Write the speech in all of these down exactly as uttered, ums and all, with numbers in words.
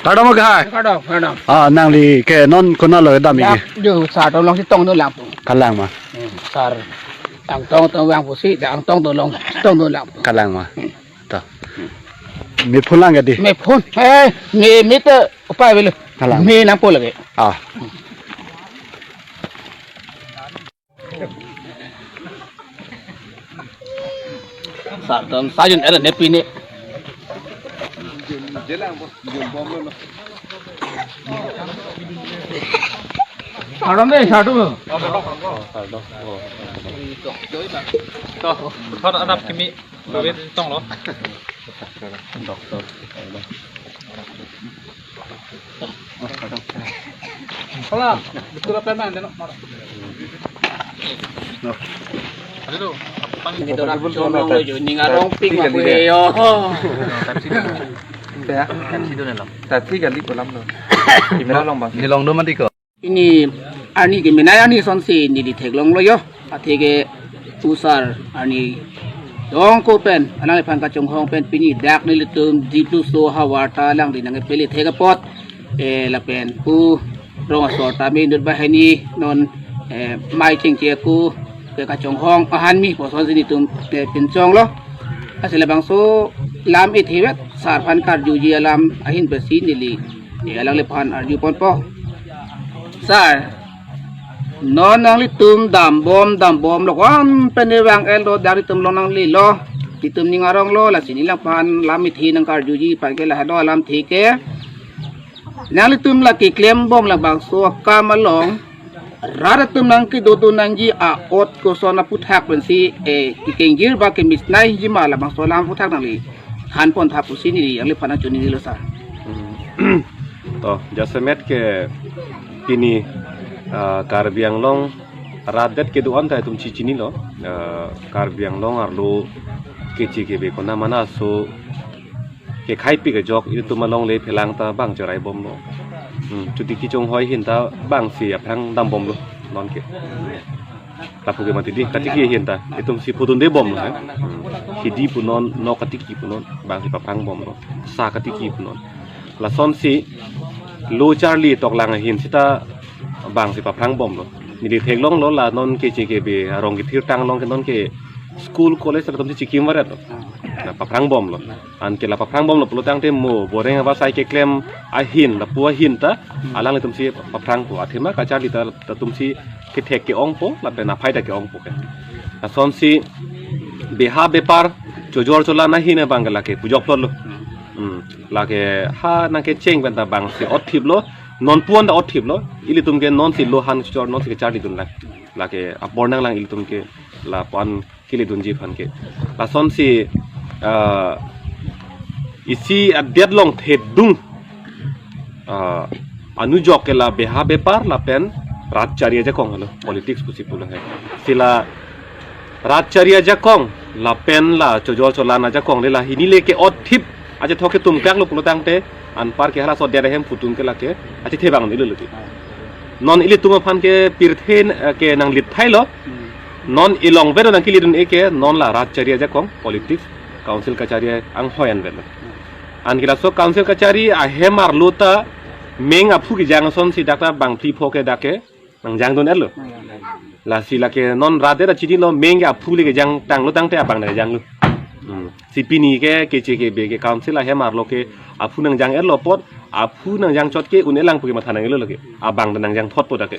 Kardom, Akhai. Kardom, kardom. Ah, nangli ke non konatlo dam ik? Dak jo sar atum along si tongdun lang pu. Kalang ma? Hmm, sar. Angtong tong vang pusi, dak angtong atum along tongdun lang pu. Kalang ma? Hmm. To. Me phone lang ke dei? Me phone. Eh, me, me to upai avelo. Kalang. Me nangpo lake. Ah. Sar atum, sar atum, eh, ne pine. Sar atum dei, sar atum. To, thot adap kimi, bebe tonglo. Doctor. Hola, betul apa, man? Deno, mara. Aduh, pan ini dorap jonong lo jo, ning arong pik ma kue yo. Ya. Tati kali kolam lo. Kimra long bang. Nilong do mati ko. Pini arni kemenei arni asonsi neli theklonglo yo. Athe ke pusar arni dong ko pen, alangliphan kachonghong pen pini dak nelitum Dipluso havar ta alangli nangkepele thek apot, eh, lapen pu rong asor ta me inut banghini non, eh, mei chengche ako ke kachonghong ahan mi pu asonsi nelitum, eh, pinchonglo. Lasi labangso lam ithivet sar aphan karjuji alam ahin pensi neli, eh, alangliphan arju ponpo. Sar, non nanglitum dambom dambomlo, ko-an pen ne vang-et lo, dak itum along nanglelo, itum ning aronglo, lasi neliphan lam ithi nangkarjuji aphan ke lahai do alamthe ke. Nanglitum la keklembom labangso akam along, rat atum nangkedodun nangji a-ot koson aphuthak pensi, eh, kekengjir ba kemisnaiji ma labangso alam aphuthak nangli thanpon tha pusi neli alangliphan nangchoningri lo, sar. Hmm. To, jasemet ke pini, ah, Karbi Anglong rat det kedo-an ta itum chichinilo, ah, Karbi Anglong arlo keche kebe konat mena aso kekhaipi kejok itum along le phelang ta bang cherai bomlo. Hmm, chuti kechonghoi ahin ta bangsi aphrang dambomlo non ke. Lapu ke mati dei, katiki ahin ta itum si pudunde bomlo, eh. Hmm. Hidi punon, nok katiki punon, bangsi paphrang bomlo. Sa katiki punon. Lasonsi lo charli toklang ahin sita bangsi paphrang bomlo. Neli theklonglo la non keche kebe arong kethirtang along ke non ke school college atum si chikim varetlo. Na paphrang bomlo. Anke la paphrang bomlo pulo tangte mo boreng ava sai keklem ahin, lapu ahin ta alanglitum si paphrang pu. Athema kacharli ta, ta atum si kethek ke-ongpo, lapen aphai ta ke-ongpo ke. Lasonsi beha bepar, chojor cholan ahin abang ke lake pujok plotlo. Hmm, lake ha nangkecheng pen ta bangsi otthiplo, non puan ta otthiplo, ilitum ke nonsi lo han chojor, nonsi kecharlidun lang. Lake apor nanglang ilitum ke lapu-an kelidunji aphan ke. Lasonsi, ah, isi adet along thedung, ah, anujok ke la beha bepar lapen rat chari ajakong helo, politics pusi pulang he. Si la rat chari ajakong lapen la chojor cholan ajakong le la hini le ke-otthip achethok ke tumkaklo pulo tangte anpar ke halaso adet ahem phutum ke lake achethe bang nilo lagi. Non ilitum aphan ke pirthe, eh, ke nanglit thailo. Hmm. Non ilong bedo nangkelidun-e ke non la rat chari ajakong, politics, council kachari anghoi an bedo. Anke laso council kachari ahem arlo ta meng aphu kejang asonsi dak ta bang phli pho ke dak ke nangjangdun-etlo. Nangjang. Lasi lake non rat det ta chinilo, meng ke aphu le kejang tanglo tangte abang nangjanglo. Hmm. Si pini ke keche kebe ke council ahem arlo ke aphu nangjang-etlo apot, aphu nangjang chot ke un-elang pu ke matha nanglo lake. Abang ta nangjang thotpo dak ke.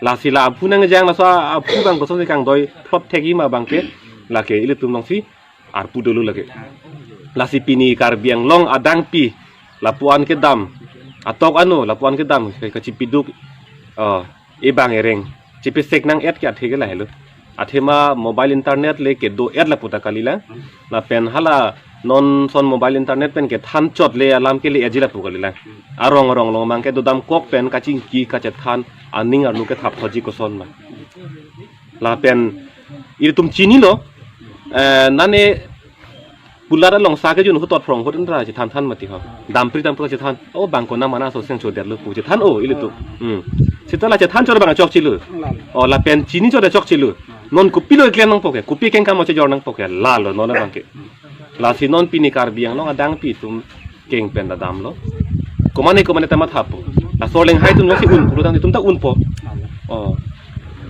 Lasi la aphu nangjang, laso aphu abang kosonsi kangdoi thot thekji ma abang ke, lake ilitum alongsi arpu dolo lake. Lasi pini Karbi Anglong adangpi lapu-an kedam, atok ano lapu-an kedam ke kachipiduk, eh, ebang ereng chipesek nang-et ke athe ke lahelo. Athema mobile internet le kedo-et lapu ta kalilang. Lapen hala non son mobile internet pen kethan chot le alam ke le-etji lapu kalilang. Arong arong along mang ke dodam kok pen kachingki kachethan aning arlo kethap thotji koson ma. Lapen ilitum chinilo, eh, nane pulat along sa kejun ahut tot phrong ahut indra chethan than mati ho. Dampri dampri chethan. O bang konat mena aso seng chodetlo pu chethan o ilitum. Hmm. Sita la chethan chot abang chokchelo. O lapen chini chot chokchelo. Non kopilo klem nangpo ke, kopi kengkam chejor nangpo ke, lalo non abang ke. Lasi non pini Karbi Anglong adangpi itum keng pen ta damlo. Komane komane ta mathapo. Laso lenghai atum jongsi un pulo tangte itum ta unpo. Oh.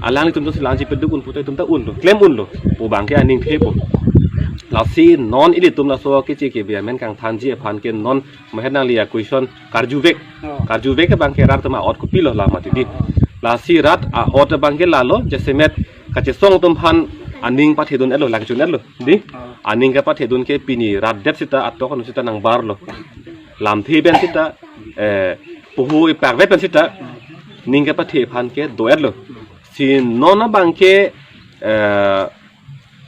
Alanglitum jongsi la-anji peduk un pulo tangte itum ta unlo. Klem unlo. Pu abangke aning thepo. Lasi non ilitum laso keche kebe amen kangthanji aphan ke non mahet nangli a-question karjuvek. Oh. Karjuvek abangke rat atum a-ot kopilo la mati di. Oh. Lasi rat a-ot abangke lalo jasemet kachesong atum aphan aning pathedun-etlo, langchun-etlo. Di? Oh. Aning kapathedun ke pini rat det sita atok anu sita nangbarlo. Lamthe pen sita, eh, poho ipak vet pen sita, ning kapathe aphan ke do-etlo. Si non abangke, eh,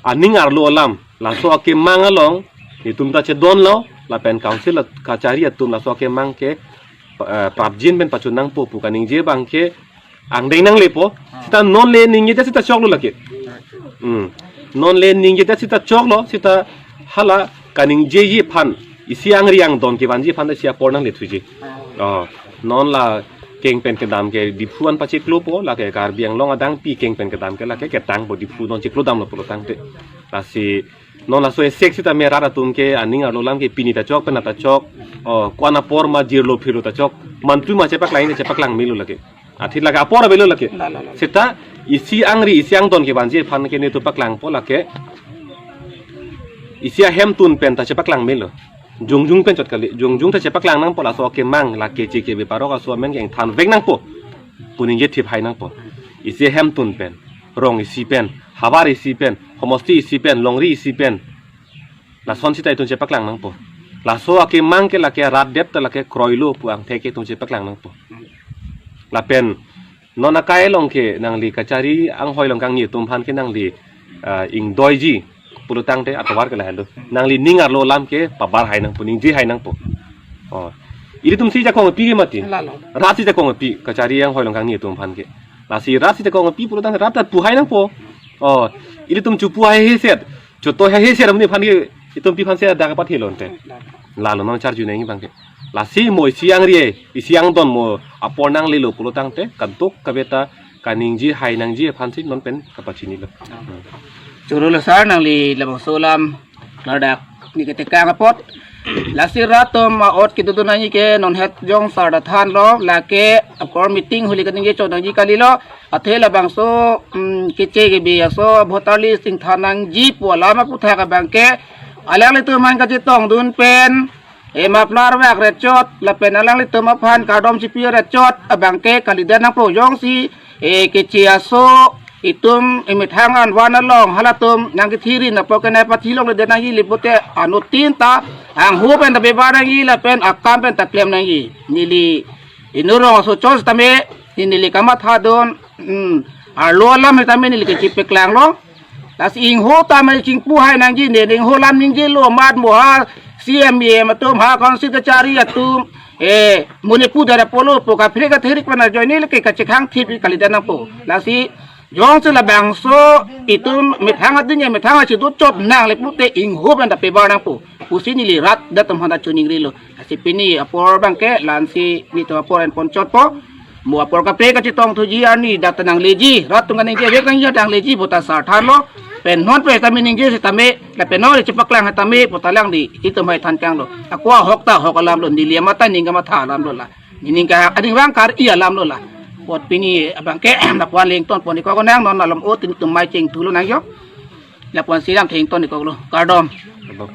aning arlo alam, laso akemang along, itum ta chedonlo, lapen council la kachari atum laso akemang ke, eh, prapjin pen pachun nangpo pu kaningje abangke, angdeng nanglepo, sita non le ningjedet sita choklo lake. Hmm. Non le ningjedet sita choklo, sita hala kaningjeji aphan, isi angri angdon kevanji aphan ta isi apor nanglethuji. Oh, non la keng pen kedam ke Diphu an pachiklopo, lake Karbi Anglong adangpi keng pen kedam ke lake ketangpo Diphu non chiklodamlo pulo tangte. Lasi non laso esek sitame rat atum ke aning arlo alam ke pini ta chok, penap ta chok, oh, ko-an apor ma jirlo phirlo ta chok, mantu ma chepaklang ta chepaklang melo lake. Athit lake apor avelo lake. La, la, la. Sita isi angri, isi angdon kevanji aphan ke netum paklangpo lake. Isi ahemtun pen ta chepaklang melo. Jongjung pen chot kali. Jongjung ta chepaklang nangpo laso akemang lake keche kebe parok aso amen ke ingthanvek nangpo pu ningje thip hai nangpo. Isi ahemtun pen, rong isi pen, havar isi pen, homosti isi pen, longri isi pen. Lason sita itum chepaklang nangpo. Laso akemang ke lake rat det ta lake kroilo pu angthek ke itum chepaklang nangpo. Lapen non akai along ke nangli kachari anghoi along kangni atum aphan ke nangli, ah, ingdoiji pulo tangte atovar ke lahelo. Nangli ning arlo alam ke pabar hai nangpo, ningje hai nangpo. Oh. Ilitum si jakong api ke mati. La, la. Rat si jakong api, kachari anghoi along kangni atum aphan ke. Lasi rat si jakong api pulo tangte rat ta pu hai nangpo. Oh. Ilitum chopu haihe set. Choto haihe set amonit aphan ke itum pi aphan si dak apat helonte. Lalo non charju nangji abangke. Lasi mo isi angri, isi angdon mo apor nanglelo pulo tangte, kadokave ta kaningje hai nangji aphan si non pen kapachinilo. Choro lo sir, nangli labangso alam klardak ni ketekang apot. Lasi rat atum a-ot kedodun nangji ke non het jong sir ta thanlo, lake apor meeting huli kaningje chot nangji kalilo. Athe labangso, mm, keche kebe aso voter list ingthan nangji pu alam aputhak abangke alanglitum aphan kachetongdun pen, e, muffler vak ret chot, lapen alanglitum aphan kardom chipi ret chot abangke kalidet nangpo. Jongsi, e, keche aso itum emethang an van along halatum nangkethirin apor ke nangpathi longledet nangji, lapu te anuttin ta angho pen ta bebar nangji lapen akam pen ta klem nangji. Neli inut rong aso chot tame, neli kamathadun, mm, arlo alam tame neli kachipaklang lo. Lasi ingho tame chingpu hai nangji, ne ingho alam ningjelo amat mo ha C M, E M atum, ha council kachari atum, e, monit pu dara polo pu kaprek katherik pen ajoine lake kachekhang thip kalidet nangpo. Lasi jongsi labangso itum methang adin ya methang achidu chot nangle pute ingho pen ta pebar nangpo pusi neli rat det atum aphan ta choningrilo. Lasi pini apor abangke la-ansi netum apor enpon chotpo. Mo apor kaprek kachetongthuji arni dak ta nangleji, rat atum kaningjevek nangji ta nangleji pu ta sir thanlo. Pen non pen tame ningje setame, lapen non le chepaklang tame pu ta alangli itum hai than kanglo. Ako ahok ta ahok alam lo, neli amat ta ning kamatha alam lo la. Nening ka aning vang kar-i alam lo la. Apot pini abangke lapu-an le ingtonpon ikok nang, non malom o tin tum mai chengthulo nang jo. Lapu-an si lam thengton ikoklo. Kardom. Kardom.